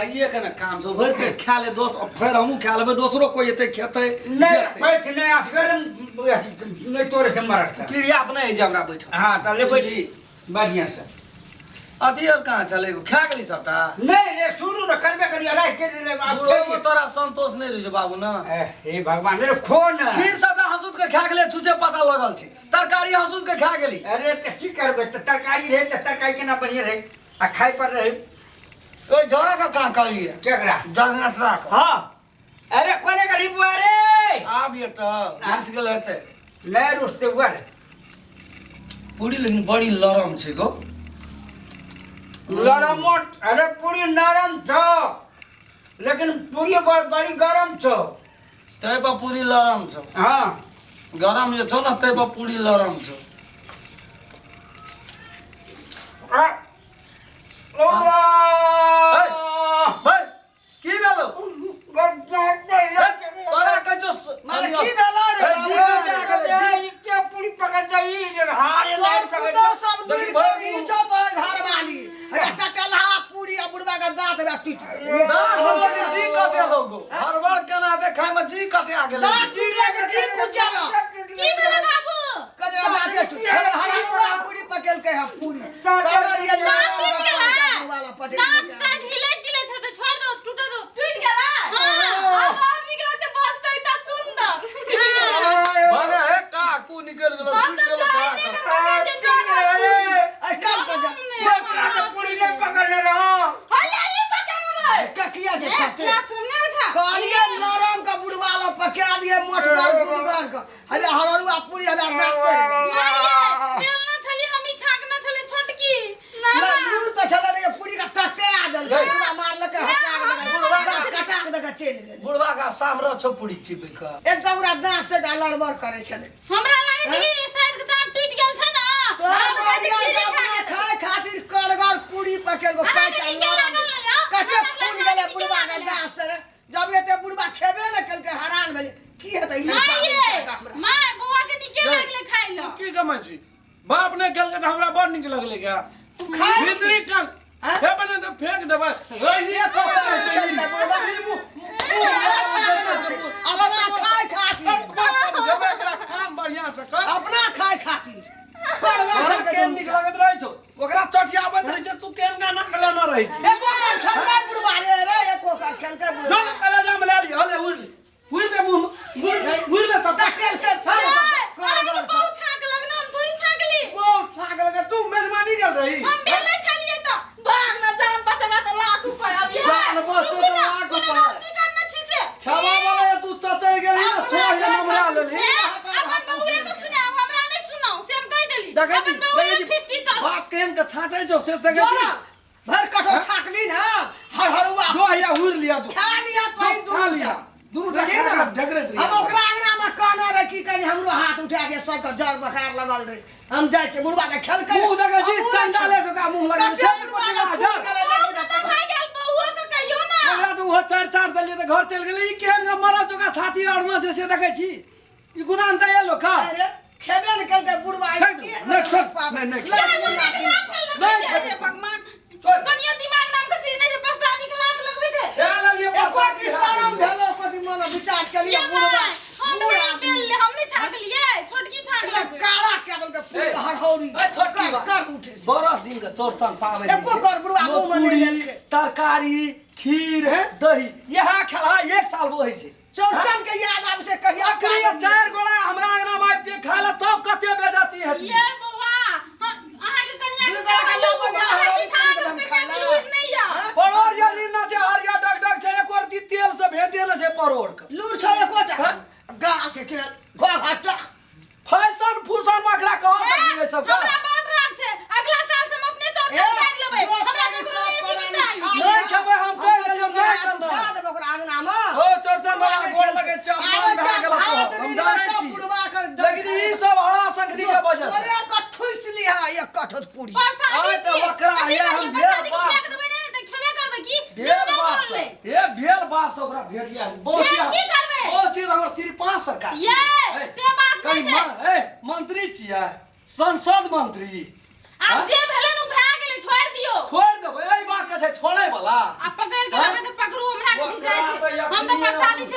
खाइए के ने काम छौ भरि पेट खा ले दोस्त अब फेर हमहूँ खा लेबै दोसरो कोइ एतै खेतै नहीं जेतै बैठ नहीं असगर नहीं तोरे से मरत का पीढ़िया पर नहि होइ छै हमरा बैठल हाँ तो ले बैठी बढ़िया से अथी और कहाँ छलै एगो खा गेली सबटा नहीं रे शुरू तो करबे करिए राख के ले आब बूढ़ो में खेलिए। तोरा संतोष नहि रहै छौ बाबू ने ए, हे भगवान रे खो ना खीर सबटा हंसुत के खा गेलै छुछे पता लगल छै तरकारी हंसुत के खा गेली अरे तो की करबे तो तरकारी रहे तो तरकारी केना बढ़िया रहे आ खाए पर रहे ओहि झोरा के कहाँ कहलियै केकरा दर्शनसरा के हाँ अरे कोने गली बुआ रे आब ये तऽ घुसि गेल हेतै नहीं रुसते बुआ रे पूरी लेकिन बड़ी लरम छै गो लरम अरे पूरी नरम छो लेकिन पूरी बड़ी गरम छो तै पर पूरी लरम छौ हाँ गरम जे छौ ने तै पर पूरी लरम छौ आ, ओ हे, की भेलौ तोरा कहै छौ माने की भेलौ रे ए, जी बाबू? जा गेलै, जी। के पूरी पकड़ जाई हारे तोर लाइन पकड़ पुतोह सब देखी लुरि भरि गेल, ई मुँह। छौ तोहर घरवाली। हगा टटलहा पूरी आ बुढ़बा के दाँत हगा टूटि गेल। दाँत हम लेकिन जी कटे लगो हड़बड़ केना देखाय में जी कटे गेलै दाँत टूटला के जी कुचल। की भेलै बाबू कजरा दाँते टूट हरहरवा पूरी पकेलकै हँ पूरी। तोहर ये दाँत लड़ाई टूटि गेलै वाला पटेल दाँत गेलै। शायद हिलैत गिलैत हेतै छोड़ दो टूटे दो टूटि गेलै हाँ। आब और नीक लगतै बजतै तऽ सुन्दर भने हे काकू निकलि गेलो हम टूटि तऽ गेलो चाहे काकू नहि पकड़ने रहै ऐ कल पर जा। जा, पूरी नहीं पकड़ने रहो हैया ई पकड़ने रहै ककिया जे ए, कते। ना सुनने छा कहलिए नरम के बुढ़वा लग पका दिए मोटगर गुदगर के। हवे हरहरुआ पूरी हवे दाँत तोड़ि गेल। माये बेलना छली हम ई छाकना छले छोटकी ना ना लूर तऽ छलै रे पूरी के टटे आ देलकै बुढ़वा मारलकै हटा के देलकै दाँत कटा के देलकै चलि गेलै बुढ़वा का सामरा छौ पूरी चिबै के एकदम ओकरा दाँत से लड़बड़ करै छलै हमरा लागे छै कि ई साइड के दाँत टूटि गेल छै ना तोहर हम तऽ कहै छी बढ़िया खीरी अपना खा खाय खातिर कड़गर पूरी पकेलको अहाँके पैक नीके लागल ने यौ? कते हमरा खून लागल गेलै नीके बुढ़वा के लागल। दाँत से रे जब एते बुढ़वा खेबे ने केलकै हरान भेलै की हेतै ई माये हमरा माय बौआ के नीके लागले खाइ तू ल की कमै छी बाप नहि केलकै तऽ हमरा बड़ नीक लगलै गा तू खाइ छी? भीतरी कान आँय? हेबे नहि तऽ फेंक देबै रही एको बेर नहि खेलकै बुढ़वा। ई मुँह- अपना खाय खातिर समझेबै एकरा काम बढ़िआँ से कर अपना खाय खातिर कड़गर तोरा खेलकै केहन दुनू। नीक लगैत रहै छौ ओकरा चटियाबैत रहै छै तू केहन गाना लेने रहै छी एको कर खेलकै बुढ़वा रे रे एको कर खेलकै बुढ़वा चल कलेजा में ले ली हले उड़ ले उड़ ले मुंह में उड़ ले उड़ ले सबटा खेलकै अहाँके बहुत छाक लगना हम थोड़ी छाकली बहुत छाक लगे तू मेहरबानी कर रही हम बेले छलिए तऽ भाग ना जान बचबा तऽ लाख रुपया अभी जान बचतौ तऽ लाख कोनो रुपैआ। गलती करना छी से खेबा वाला तू सतर गेली ना छोड़ के नमरा लेली ए, अपन बउए के सुनाओ हमरा नहीं सुनाओ से हम कह देली देखै छी अपन बउए देखै के छी फिस्टी चल बात केहन के छाँटै छौ से देखै छी भर कठो छाकली ना हरहरुआ जो हैया उड़ लिया जो खा लिया पानि खा लिया दुनू टा बुझलियै खा ना? कऽ ढेकरैत रहियै। हम ओकरा अंगना में कहने रही की करी हमरो हाथ उठा के सबके जर बखार लगल रहे हम जाइ छियै बुढ़वा के खेलकै मुँह देखै छी हमहूँ चंडाले जकाँ मुँह लगेने कते छै बुढ़वा के कोटिया छूट डर गेलै देखू ने खत्म भए गेल बउआ के कहियो ना ओकरा तऽ ओहो चारि चारि देलियै तऽ घर चलि गेलै ई केहन के मरद जकाँ छाती अड़ना छै से देखै छी ई गुनान तऽ एलो खा अरे खेबे ने केलकै बुढ़वा ई फेंक की दे। नहि, छोड़। नहि, नहि, लड़की मुन्ना मुन्ना के लात खेलना नहीं छै खेबै। हे भगवान छोड़। कनियो दिमाग नाम के चीज नहीं छै प्रसादी के लात लगबै छै खा लेलियै एको प्रसादी चीज खा शरम लेलियै। भेलो एको दिन मन विचार केलियै ये बुढ़वा माय, हम बूढ़ नहीं आदमी बेल हम नहीं छाकलिए छोटकी छाक एकदम लेबै काला कए देलकै पूरी के हरहौरी ए, छोटकी कर बात। कर उठे छै। बरस दिन के चौरचन पाबनि एको कर बुढ़वा मुँह मे नहि पूरी लेल छै। तरकारी खीर हैं? दही इएह खेलहा एक साल बहै छै चौरचन के याद आबै छै कहिया अखनी पाबनि चारि गोड़ा हमरा अंगना मे आबिते खाय ला तब कते बेजती हेती ये बौआ अहाँके कनिया दू के गोड़ा के कहलहुँ, लऽ बजा, अहाँके हरहरी थान पूरी हम कनिया खाय के ला। लूरि नहि यऽ परोड़ जे लीन छै हरिया डग डग छै एको रत्ती तेल से भेटे ने छै परोड़ के लूर छै एकोटा हैं? गाछ के घोघटा फैशन फूशन में एकरा कह सकलियै सब का हमरा बड़ राग छै अगला साल से हम अपने चौरचन कर लेबै हमरा ककरो नहि अथी के चाही नहि खेबै हम कहि देलियै नहि करबै उठा देबै ओकरा अंगना मे ओ चौरचन वाला गोड़ लगै छै अपमान भए गेल तोहर हम जानै छी लेकिन ई सब हरा संखनी के वजह से अरे का ठुस लिहा एक कठोत पूरी प्रसादी अरे तऽ छियै। ओकरा अथी हे करियै, हम भेल प्रसादी के बाप। फेंक देबै नहि तऽ खेबे करबै की भेल जे नहि बाप बोललै से हे भेल बाप से ओकरा भेटिया बहुत भेल की करबै? बहुत चीज हमर श्री पांच सरकार ये, छियै। से बात नहि कहीं छै। ए मंत्री छियै संसद मंत्री आब जे भेलै ने ओ भए गेलै छोड़ि दियौ छोड़ि देबै एहि बात के छै छोड़ै वाला आ पकड़ि के रहबै प्रसादी छै।